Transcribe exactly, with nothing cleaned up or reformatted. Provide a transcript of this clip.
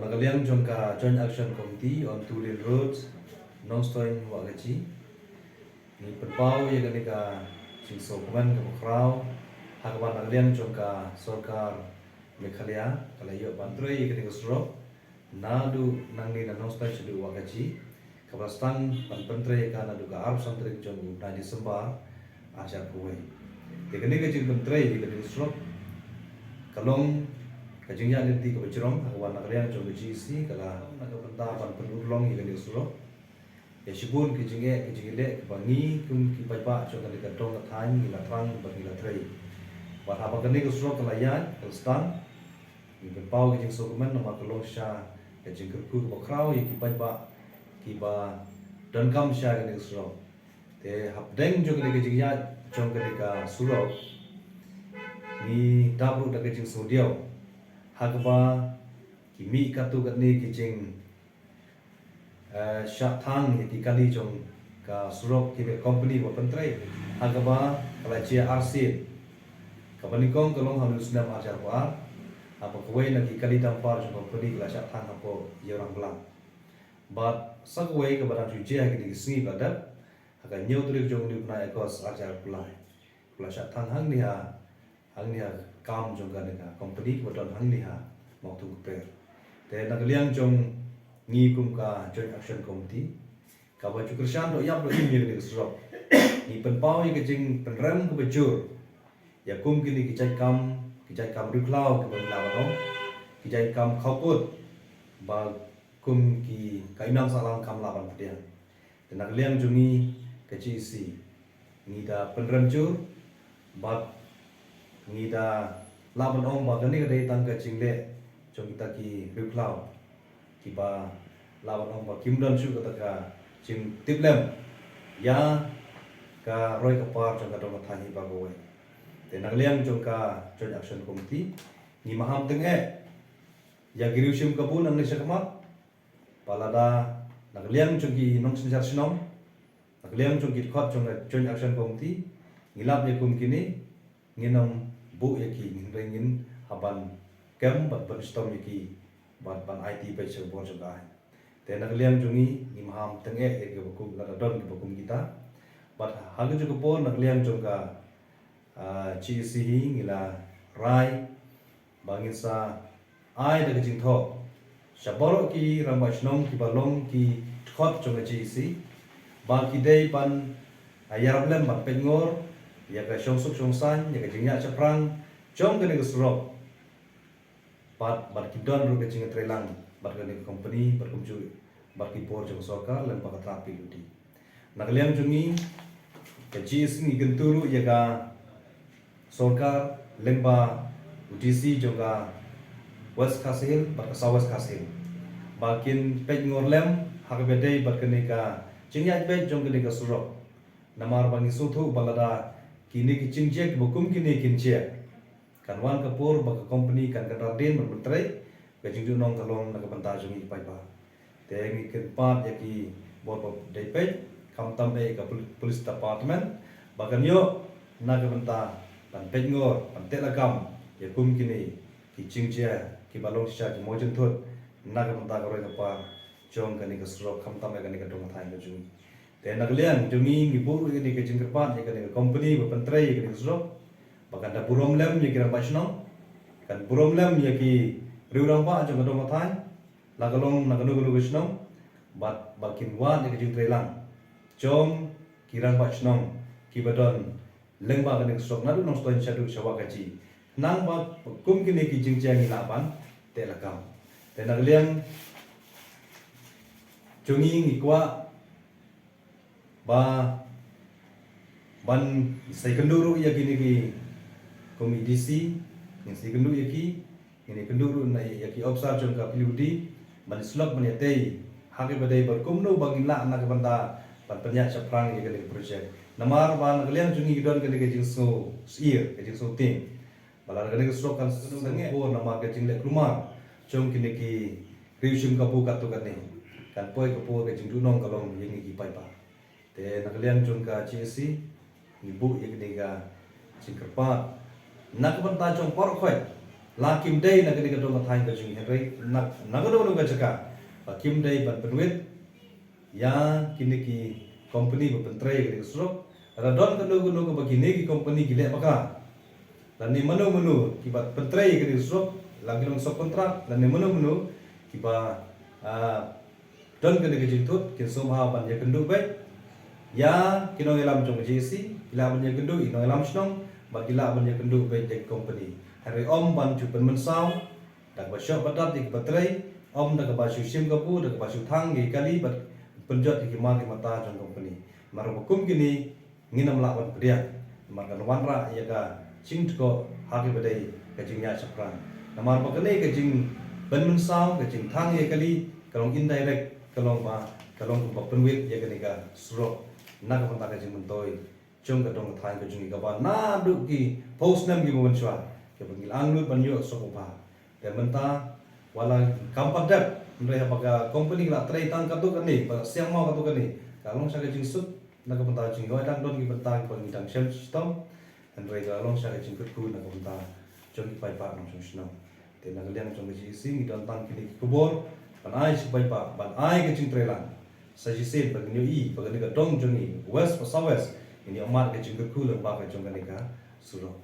Na ka liang jong ka Joint Action Committee on Two Lane Roads, Nongstoiñ Wahkaji, ngi pynpaw ïa kane ka jingsngewkmen kaba khraw ha kaba na ka liang jong ka sorkar Meghalaya ka la ïoh ban trei ïa kane ka surok naduh nangne na Nongstoiñ shaduh Wahkaji, kaba la sdang ban pyntrei ïa ka naduh ka arphew san tarik jong u bnai December arhajar arphew wei. Te kane ka jingpyntrei ïa kane ka surok ka long ka jingïaid lynti kaba jrong ha kaba na ka liang jong ka G E C ka la na ka bynta ban pynurlong ïa kane ka surok. Ïa shibun ki jingeh ki jingeh kiba ngi kum ki paidbah jong kane ka dong ka thaiñ ngi la thrang bad ngi la trei. Bad haba kane ka surok ka la ïaid ka la sdang, ngi pynpaw ka jingsngewkmen namar ka long shisha ka jingkyrkhu kaba khraw ïa ki paidbah kiba donkam sha kane ka surok. Te hapdeng jong kane ka jingïaid jong kane ka surok, ngi dap ruh da ka jingsngewdiaw ha kaba ki mih katto katne ki jing eh, shah thang ïa ki kali jong ka surok ki company ba pyntrei ha kaba ka la jia arsien. Kaba nyngkong ka long ha u snem arhajar arphew ar, haba kawei na ki kali dumper jong company ka la shah thang hapoh Ïewrangblang. Bad sa kawei kaba dang shu jia ha kine ki sngi ba la dep, ha ka hynñiew tarik jong une u bnai August arhajar arphew lai, ka la shah thang hangne ha hangne ha kam jong kane ka company kaba don hangne ha Mawthungkper. Te na ka liang jong ngi kum ka Joint Action Committee kaba ju kyrshan doh ïap doh im ïa kane ka surok, ngi pynpaw ïa ka jingpynrem kaba jur ïa kum kine ki jait kam, ki jait kam riewkhlaw kiba ngi lah ban ong ki jait kam khawpud ba kum ki ka imlang sahlang kam lah ban pdiang. Te na ka liang jong ngi ka G E C ngi da pynrem jur bad ngi da lah ban ong ba kane ka dei tang ka jingleh jong kita ki riewkhlaw kiba lah ban ong ba kim don shuh kata ka jingtiplem ïa ka roi ka par jong ka dong ka thaiñ hi ba kawei. Te na ka liang jong ka Joint Action Committee ngi maham tyngeh ïa ki riewshim kabu nangne shakhmat, ba lada na ka liang jong ki nongsynshar shnong, na ka liang jong ki dkhot jong ka Joint Action Committee, ngi lap ïa kum kine, ngin ym buh ïa ki, ngin rei ngin ha ban kem bad ban shitom ïa ki bad ban aiti peit sha ka bor jong ka aiñ. Te na ka liang jong ngi, ngi maham tyngeh ïa kiba kum, lada don kiba kum kita. Bad ha ka juh ka por na ka liang jong ka Ah, G E C hi ngi la rai ba ngin sa ai da ka jingthoh sha baroh ki rangbah shnong kiba long ki dkhot jong ka G E C ba ki dei ban, ah, ïarap lem ban peit ngor ïa ka shongsuk shongsaiñ, ïa ka jingïaid shaphrang jong kane ka surok. Bad, bad ki don ruh ka jingtreilang bad kane ka company, bad kumjuh bad ki bor jong ka sorkar lem bad ka tnat P W D. Na ka liang jong ngi ka G E C ngi kyntu ruh ïa ka sorkar lem bad u D C jong ka West Khasi Hills bad ka South West Khasi Hills ba kin peit ngor lem ha kaba dei bad kane ka jingïaid beit jong kane ka surok. Namar ba ngi sngewthuh ba lada kine ki jingjia kiba kum kine kin jia, kan wan ka por ba ka company kan kynran dien ban pyntrei, ka jingjuh nong ka long na ka bynta jong ngi ki paidbah. Te ngi kyrpad ïa ki bor ba dei peit, khamtam eh ka pol-, police department, ba kan ïoh na ka bynta ban peit ngor, ban teh lakam ïa kum kine ki jingjia kiba long shisha ki mawjynthut na ka bynta ka roi ka par jong kane ka surok, khamtam eh kane ka dong ka thaiñ ka jong ngi. Te na ka liang jong ngi ngi buh ruh ïa kane ka jingkyrpad ïa kane ka company ba pyntrei ïa kane ka surok ba kan da burom lem ïa ki rangbah shnong, kan burom lem ïa ki riew rangbah jong ka dong ka thaiñ, la ka long na kano kano ka shnong, bad ba kin wad ïa ka jingtreilang jong ki rangbah shnong kiba don lyngba kane ka surok naduh Nongstoiñ shaduh sha Wahkaji. Khnang ba kum kine ki jingjia ngi lah ban teh lakam. Te na ka liang jong ngi ngi kwah ba ban sa ïakynduh ruh ïa kine ki kum i D C, ngin sa ïakynduh ïa ki, ngin ïakynduh ruh na ïa ki opsar jong ka P W D ban ïasyllok ban ïatei ha kaba dei bad kumno ba ngin lah na ka bynta ban pynïaid shaphrang ïa kane ka projek. Namar ba na ka liang jong ngi ki don kane ka jingsngew syier, ka jingsngew tieng. Ba lada kane ka surok kan sdang eh, ka por namar ka jingleh kulmar jong kine ki riew shim kabu katto katne, kan poi ka por ka jingduhnong ka long ïa ngi ki paidbah. Te na ka liang jong ka G E C ngi buh ïa kane ka jingkyrpad na ka bynta jong baroh khoit, la kim dei na kane ka dong ka thaiñ ka jong ngi, hynrei na, na kano kano ka jaka ba kim dei ban pynwit ïa kine ki company ba pyntrei ïa kane ka surok. Lada don kano kano kaba kine ki company ki leh bakla, lane mano mano kiba pyntrei ïa kane ka surok, la ki long subcontract, lane mano mano kiba, ah, don kane ka jingthut, kin sngewbha ban ïakynduh beit ïa ki nongïalam jong ka J A C, ki lah ban ïakynduh ïa ki nongïalam shnong, bad ki lah ban ïakynduh beit ïa ki company. Hynrei ym ban shu pynmynsaw da kaba shoh ba dap ïa kiba trei, ym da kaba shu shim kabu, da kaba shu thang ïa ki kali bad pynjot ïa ki mar ki mata jong company. Namar ba kum kine ngin ym lah ban pdiang, namar kan wanrah ïa ka jingtkoh ha kaba dei ka jingïaid shaphrang. Namar ba kane ka jingpynmynsaw, ka jingthang ïa ki kali, ka long indirect, ka long ba, ka long kaba pynwit ïa kane ka surok na ka bynta ka jingmyntoi jong ka dong ka thaiñ ka jong ngi, kaba naduh ki phew snem kiba mynshuwa, kiba ngi la angnud ban ïoh surok ba bha. Te mynta wat la kam pat dep, hynrei haba ka company ka la trei tang katto katne, ba la siang maw katto katne, ka long sha ka jingsuk na ka bynta jong ngi. Hooid, dang don ki bynta kiba ngi dang shem shitom, hynrei ka long sha ka jingkyrkhu na ka bynta jong ki paidbah nongshong shnong. Te na ka liang jong ka J A C ngi don tang kine ki khubor ban ai sha ki paidbah, ban ai ka jingtreilang sa shisien ba ngin ïohi ba kane ka dong jong ngi, West bad South West, ngin ïoh mad ka jingkyrkhu lyngba ka jong kane ka surok.